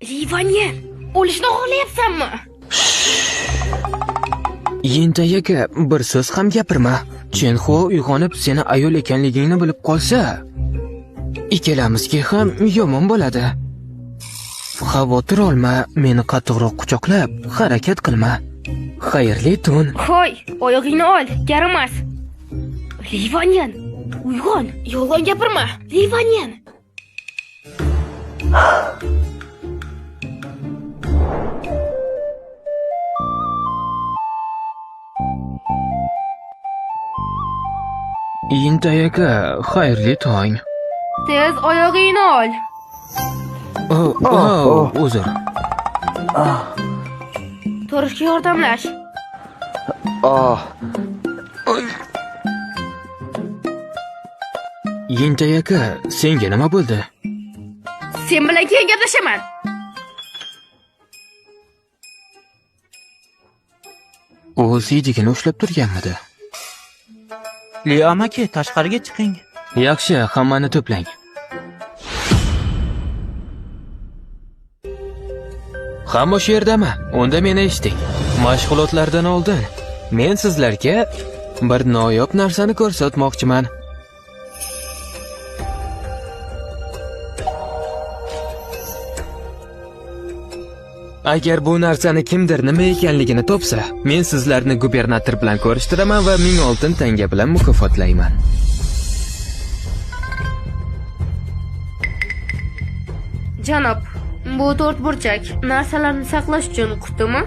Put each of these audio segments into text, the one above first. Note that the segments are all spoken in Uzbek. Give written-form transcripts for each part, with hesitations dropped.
Livanyan, o'lishni xohlayapsanmi? Yintay aka, bir so'z ham gapirma. Chenxo uyg'onib seni ayol ekanligingni bilib qolsa, ikkalamizga ham yomon bo'ladi. Xavotir olma, meni qattiqroq quchoqlab, harakat qilma. Xayrli tun. Hoy, oyog'ingni ol, garimas. Livanyan, uyg'on, yolg'on gapirma. Livanyan. Yintay aka, xayrli tong. Tez oyog'ingni ol. Oh, oh, uzr. Turishga yordamlash. Oh. Yintay aka, senga nima bo'ldi? Sen bilan keyin gaplashaman. U siydigini ushlab turganmidi? Li amaki, tashqariga chiqing. Yaxshi, hammani to'plang. Hamma shu yerdami? Unda meni eshiting. Mashg'ulotlardan oldin men sizlarga bir noyob narsani ko'rsatmoqchiman. Agar bu narsani kimdir nima ekanligini topsa, men sizlarni gubernator bilan ko'rishtiraman va 1000 oltin tanga bilan mukofotlayman. Janob, bu to'rtburchak narsalarni saqlash uchun qutimi?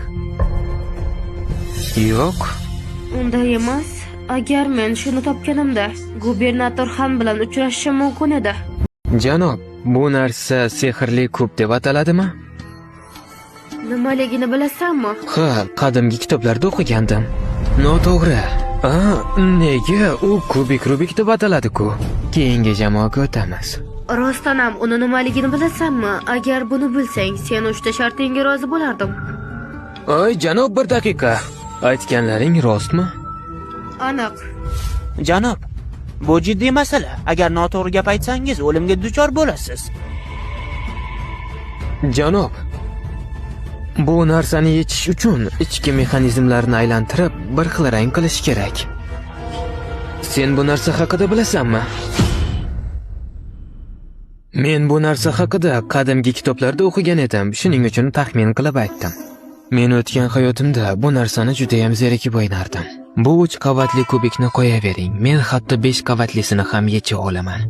Yo'q. Unday emas. Agar men shuni topganimda, gubernator xan bilan uchrashishim mumkin edi. Janob, bu narsa sehrli kub deb ataladimi? Nimaligini bilasanmi? Ha, qadimgi kitoblarda o'qigandim. Noto'g'ri. A, nega u kubik Rubik deb ataladi-ku? Keyingi jamoaga o'tamiz. Rostdan ham uni nimaligini bilasanmi? Agar buni bilsang, sen uchta shartingga rozi bo'lardim. Oy, janob, bir daqiqa. Aytganlaring rostmi? Aniq. Janob, bu jiddiy masala. Agar noto'g'ri gap aytsangiz, o'limga duchor bo'lasiz. Janob, bu narsani yechish uchun ichki mexanizmlarni aylantirib, bir xil rang qilish kerak. Sen bu narsa haqida bilasanmi? Men bu narsa haqida qadimgi kitoblarda o'qigan edim, shuning uchun taxmin qilib aytdim. Men o'tgan hayotimda bu narsani judayam zerikib o'ynardim. Bu 3 qavatli kubikni qo'yavering, men hatto 5 qavatlisini ham yecha olaman.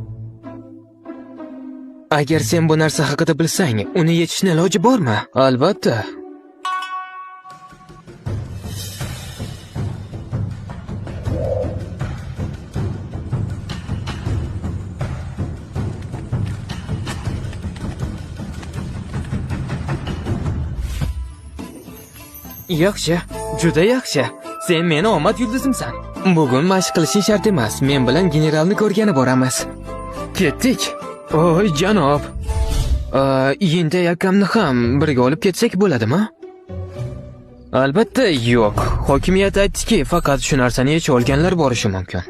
Agar sen bu narsa haqida bilsang, uni yechishni iloji bormi? Albatta. Yaxshi, juda yaxshi. Sen meni omad yulduzimsan. Bugun mashq qilishing shart emas. Men bilan generalni ko'rgani boramiz. Ketdik. Oy, janob. Yintay akamni ham birga olib ketsak bo'ladimi? Albatta yo'q. Hokimiyat aytdiki, faqat shu narsani yecha olganlar borishi mumkin.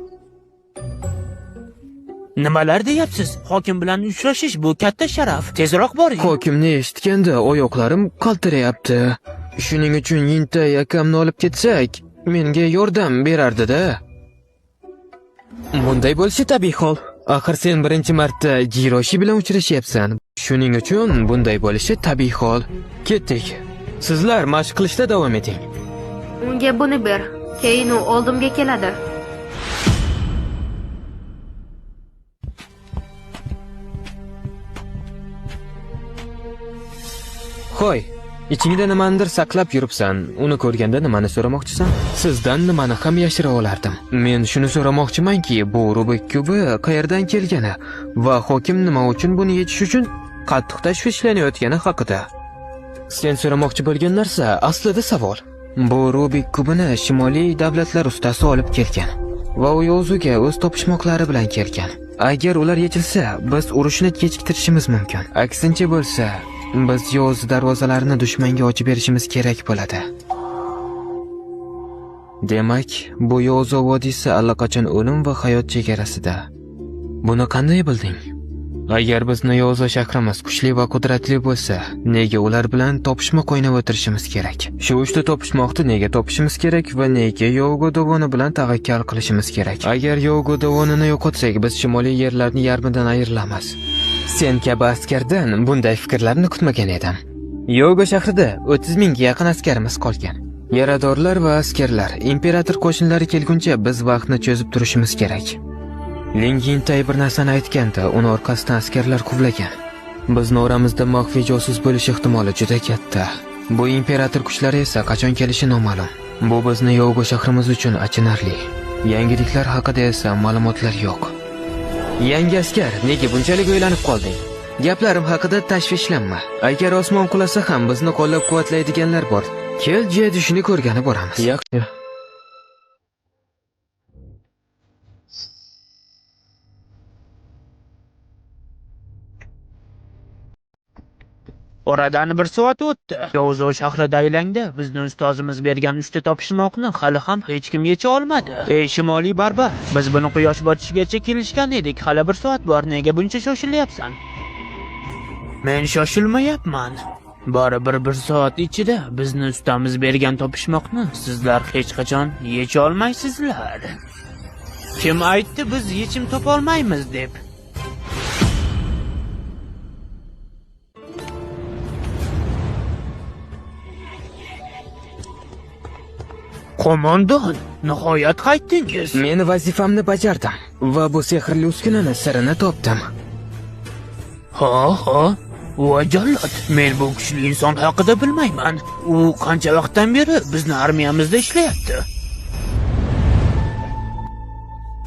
Nimalar deyapsiz? Hokim bilan uchrashish bu katta sharaf. Tezroq boring. Hokimni eshitganda oyoqlarim qaltirayapti. Shuning uchun Yintay akamni olib ketsak, menga yordam berardi-da. Bunday bo'lishi tabiiy hol. Axir sen birinchi marta Jiroshi bilan uchrashyapsan. Shuning uchun bunday bo'lishi tabiiy hol. Ketdik. Sizlar mashq qilishda davom eting. Unga buni ber. Keyin u oldimga keladi. Hoy, ichingda nimanidir saqlab yuribsan. Uni ko'rganda nimani so'ramoqchisan? Sizdan nimani ham yashira olardim. Men shuni so'ramoqchimanki, bu Rubik kubi qayerdan kelgani va hokim nima uchun buni yechish uchun qattiq tashvishlanayotgani haqida. Sen so'ramoqchi bo'lgan narsa aslida savol. Bu Rubik kubini shimoliy davlatlar ustasi olib kelgan va u yozuga o'z topishmoqlari bilan kelgan. Agar ular yechilsa, biz urushni kechiktirishimiz mumkin. Aksincha bo'lsa, biz yoz darvozalarini dushmanga ochib berishimiz kerak bo'ladi. Demak, bu Yozo vodiysi allaqachon o'lim va hayot chegarasida. Buni qanday bilding? Agar bizni Yozo shahrimiz kuchli va qudratli bo'lsa, nega ular bilan topishmoq o'ynab o'tirishimiz kerak? Shu uchta topishmoqni nega topishimiz kerak va nega Yogo dovoni bilan tavakkal qilishimiz kerak? Agar Yogo dovonini yo'qotsak, biz shimoliy yerlarni yarmidan ayrilamiz. Sen kabi askardan bunday fikrlarni kutmagan edim. Yogo shahrida 30 mingga yaqin askarimiz qolgan. Yaradorlar va askarlar, imperator qo'shinlari kelguncha biz vaqtni cho'zib turishimiz kerak. Ling Yintay bir narsani aytganda, uni orqasidan askarlar quvlagan. Bizni oramizda maxfiy josus bo'lish ehtimoli juda katta. Bu imperator kuchlari esa qachon kelishi noma'lum. Bu bizni Yogo shahrimiz uchun achinarli. Yangiliklar haqida esa ma'lumotlar yo'q. Yangi askar, nega bunchalik o'ylanib qolding? Gaplarim haqida tashvishlanma. Agar osmon qulasa ham bizni qo'llab-quvvatlaydiganlar bor. Kel, jedishini ko'rgani boramiz. Yaxshi. Oradan bir soat o'tdi. Yozo shahrida aylangda bizni ustozimiz bergan uchta topishmoqni hali ham hech kim yecha olmadi. Ey shimoliy barbar, biz buni quyosh botishigacha kelishgan edik. Hali bir soat bor, nega buncha shoshilyapsan? Men shoshilmayapman. Baribir bir soat ichida bizni ustamiz bergan topishmoqni sizlar hech qachon yecha olmaysizlar. Kim aytdi biz yechim topolmaymiz deb? Qo'mondon, nihoyat qaytdingiz. Men vazifamni bajardim va bu sehrli uskunani sirini topdim. Ha, ha. Voy jallod, men bu kuchli inson haqida bilmayman. U qancha vaqtdan beri bizni armiyamizda ishlayapti.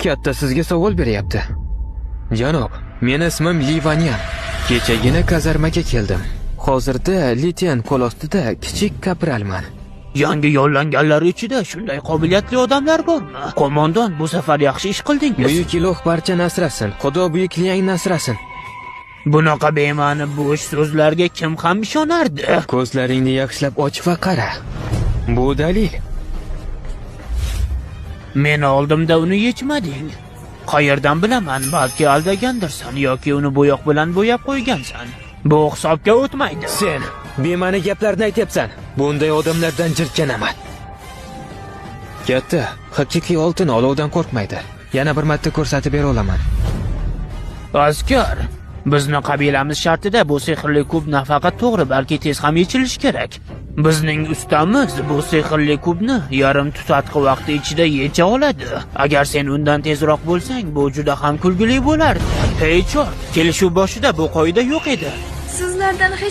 Katta sizga savol beryapti. Janob, meni ismim Li Vanyan. Kechagina kazarmaga keldim. Hozirda Litian qo'l ostida kichik kapralman. Yangi yollanganlar ichida shunday qobiliyatli odamlar bormi? Qo'mondon, bu safar yaxshi ish qildingiz. Buyuk iloh barchani asrasin. Xudo buyuk Liangni asrasin. Bunaqa bema'ni bo'sh so'zlarga kim ham ishonardi? Ko'zlaringni yaxshilab och va qara. Bu dalil. Men oldimda uni yechmading. Qayerdan bilaman, balki aldagandirsan yoki uni bo'yoq bilan bo'yab qo'ygansan. Bu hisobga o'tmaydi. Sen bema'ni gaplarni aytyapsan. Bunday odamlardan jirkanaman. Katta, haqiqiy oltin olovdan qo'rqmaydi. Yana bir marta ko'rsatib bera olaman. Askar, bizni qabilamiz shartida bu sehrli kub nafaqat to'g'ri, balki tez ham yechilishi kerak. Bizning ustamiz bu sehrli kubni yarim tutatqi vaqti ichida yecha oladi. Agar sen undan tezroq bo'lsang, bu juda ham kulgili bo'lardi. Hey chort, kelishuv boshida bu qoida yo'q edi. Sizlardan hech